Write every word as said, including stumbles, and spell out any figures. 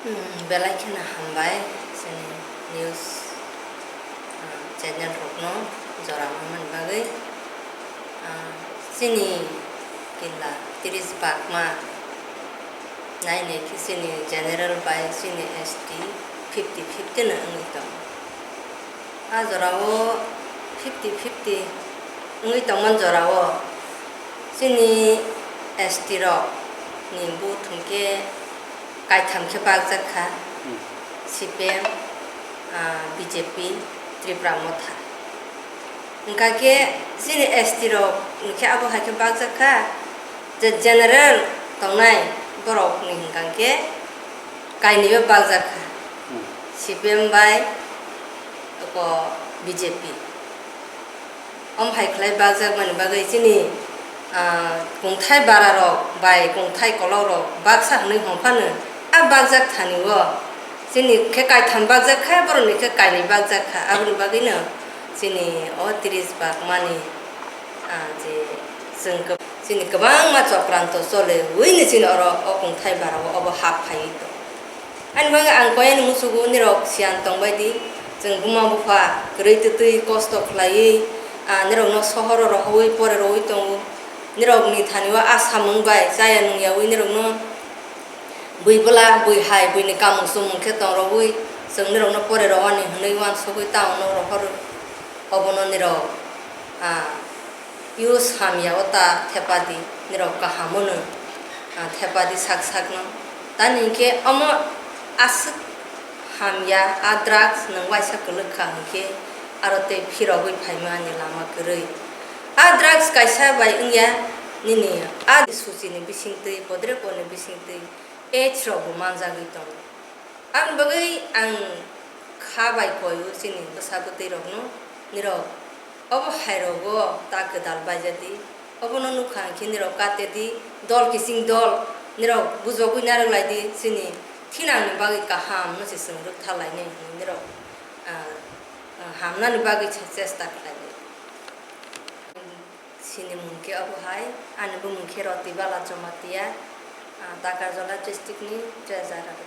Hmm, belai kheno hambai chini news, ah, channel rokno jora manmani bagwi. Ah, chini kila tris bakma nainai khe chini general bai chini S T fifty fifty no wngwi tongo. A jorao fifty fifty wngwi tongmani jorao chini S T rok ni vote hwnkhe kaitham khe bakjak kha, Hmm. C P M, ah, B J P, Tripura Motha. Hwnkha khe chini S T rok hwnkhe abo hai khe bakjak kha, je general tongnai borok ni hwnkha khe kainwi bo bakjak kha, Hmm. C P M bai oko B J P. Om hai khlai bakjak mani bagwi chini, ah, kungthai bara rok bai kungthai kolok rok baksa hwnwi hong phano a bakjak thani o chini khe kaitham bakjak kha, borok ni khe kainwi bakjak kha, aboni bagwi no chini o tris bakmani, ah, je chwng khe chini kwbangma chokranto chole ui ni chini oro o kungthai bara o obo hap phaiwi tongo. Ani bagwi ang koi ani musugo nirok siyan tongbai di, chwng buma bupha kwrwi twtwi kosto khlaiwi, ah, nirokno sohoro rohorwi pore rohorwi tongo. Nirokni thani o a samung bai chaya nungyawi nirokno bui bwla, bui hai, buini kamung chumung khe tong rohorwi chwng nirokno pore rohorni hwnwi uansugwi taono rohor. Obono nirok, ah, Use hamya o ta thepadi, nirok kaham o nwng, ah, thepadi sak sakno. Tani hinkhe omo aswk hamya, a drugs nwng waisa kwlwk kha hinkhe aro tei phirogwi phaima ani lama kwrwi. A drugs kaisa bai wngya nini a suchini bisingtwi, podreponi bisingtwi age rokbo manjagwi tongo. Aboni bagwi ang kha bai koi o chini bwsa bwtwi rokno, nirok obo hai rogo ta kwdal baijadi, obono nukha hinkhe nirok katedi, dol kiching dol nirok bujogwi narwk laidi, chini thinangni bagwi kaham no se chwng rwktha lainai hinwi nirok, ah, ah, hamnani bagwi se chesta khlaidi. Chini mung khe obo hai, ani bumung khe Roti Bala Jamatia, ah, Takarjala district ni treasurer.